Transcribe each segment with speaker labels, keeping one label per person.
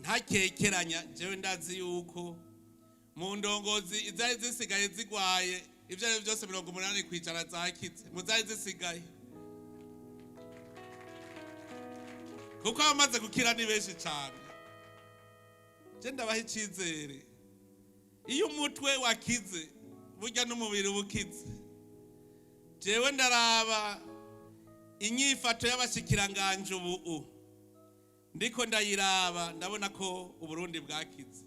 Speaker 1: Ntakekeranya, jewe ndazi yuko mu ndongozi izari zisigaye zigwaye, ibyo ari byo byose 80% zakize mu zari zisigaye, kuko abamaze gukira ni benshi cyane. Je ndabaha icyizere: iyo umutwe wakize, burya n'umubiri uba ukize. Jewe ndaraba inyifato y'abashikiranganje ubu, ndiko ndayiraba, ndabona ko Uburundi bwakize.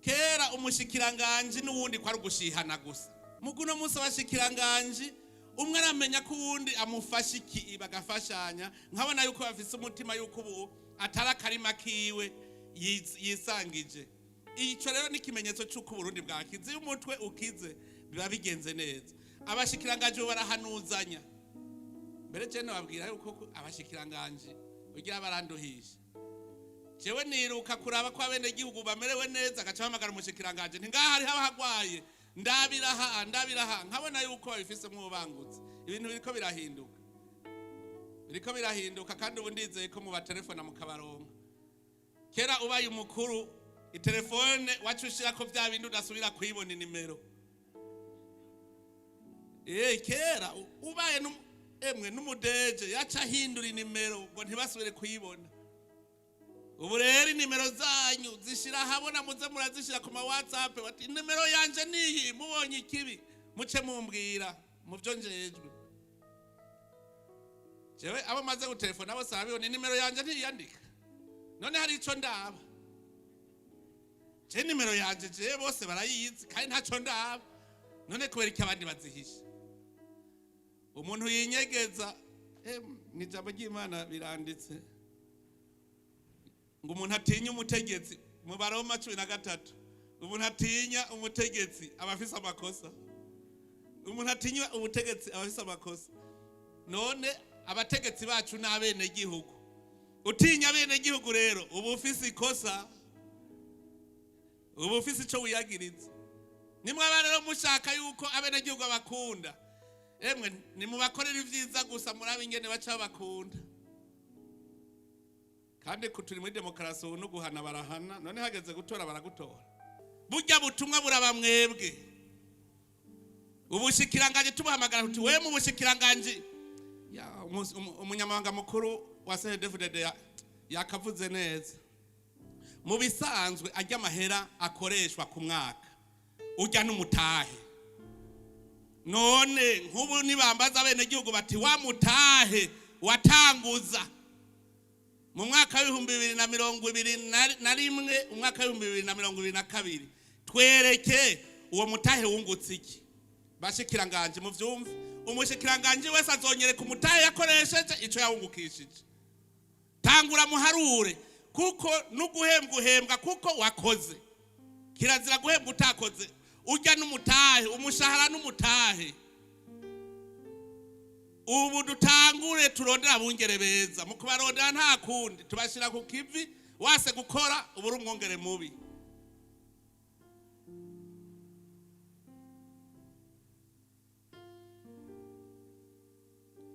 Speaker 1: Kera umushikiranganje n'uwundi kwari ugushihana gusa. Muguno munsi abashikiranganje umwe aramenya ko uwundi amufasha iki, bagafashanya. Nkabona yuko bafise umutima yuko ubu atari akarima kiwe yisangije. Ico rero ni ikimenyetso c'uko Uburundi bwakize. Iyo umutwe ukize, biba bigenze neza. Abashikiranganje ubu barahanuzanya. Mbere je nababwira yuko abashikiranganje ugira baranduhisha. Jewe niruka kuraba ko abenegihugu bamerewe neza, agaca bahamagara umushikiranganje nti: "Ngaha hariho abahagwaye, ndabiraha, ndabiraha." Nkabona yuko babifisemwo ububangutse. Ibintu biriko birahinduka, biriko birahinduka, kandi ubu ndizeye ko mubaterefona mukabaronka. Kera ubaye umukuru, itelefone waca ushirako vya bindi udasubira kuyibona inimero. Kera ubaye emwe n'umudeje yaca ahindura inimero ngo ntibasubire kuyibona. Ubu rero inimero zanyu zishira ahabona, muze murazishira ku ma WhatsApp, bati: "Inimero yanje niyi, mubonye ikibi muce mumbwira mu byo njejwe." Jewe abo maze gutelefona bose barabibona, inimero yanje ntiyandika. None hari ico ndaba? Je nimero yanje, je bose barayizi kandi ntaco ndaba. None kubera iki abandi bazihisha? Umuntu yinyegeza, ni ijambo ry'Imana biranditse ngo umuntu atinya umutegetsi, mu Baroma 13, umuntu atinya umutegetsi aba afise amakosa. Umuntu atinya ubutegetsi aba afise amakosa. None abategetsi bacu ni abenegihugu. Utinya abenegihugu rero, uba ufise ikosa, uba ufise ico wiyagiriza. Nimwaba rero mushaka yuko abenegihugu babakunda, emwe nimubakorera ivyiza gusa, murabe ingene baca babakunda. Kandi turi muri demokarasi ubu, no guhana barahana. None hageze gutora baragutora. Burya butumwa buraba mwebwe. Ubushikiranganje tubuhamagara tuti: "We mu bushikiranganje." Umunyamabanga mukuru wa CNDD-FDD yakavuze neza. Mu bisanzwe arya amahera akoreshwa ku mwaka, urya n'umutahe. None nk'ubu nibambaza abenegihugu bati: "Wa mutahe watanguza mu mwaka w'2021, umwaka w'2022, twereke uwo mutahe wungutse iki?" Bashikiranganje, muvyumve, umushikiranganje wese azonyereka umutahe yakoresheje, ico yawungukishije. Tangura muharure, kuko n'uguhembwa uhembwa kuko wakoze. Kirazira guhembwa utakoze. Urya n'umutahe, umushahara n'umutahe. Ubu dutangure turondera abungere beza. Mu kubarondera nta kundi, tubashyira ku kivi. Wase gukora, uba uri umwungere mubi.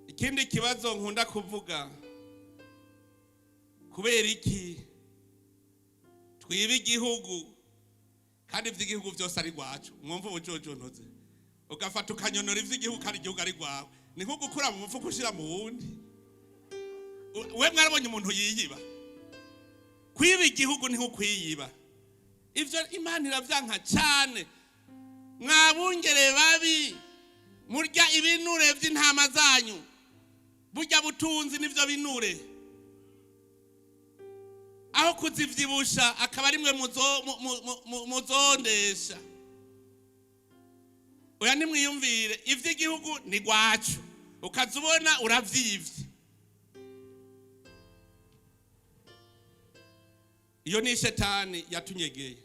Speaker 1: Ikindi kibazo nkunda kuvuga: kubera iki twiba igihugu kandi iby'igihugu byose ari rwacu? Mwumva ubujojo ntuze ugafata ukanyonora iby'igihugu kandi igihugu ari rwawe. Ni nko gukura mu mufuka ushyira mu wundi. We mwarabonye umuntu yiyiba? Kwiba igihugu ni nko kwiyiba. Ibyo Imana iravyanka cyane. Mwabungere babi, murya ibinure by'intama zanyu. Burya butunzi nivyo binure, aho kuzivyibusha akaba ari mwe muzondesha. Oya, nimwiyumvire, ivy'igihugu ni rwacu, ukaza ubona uravyivye. Iyo ni shetani yatunyegeye.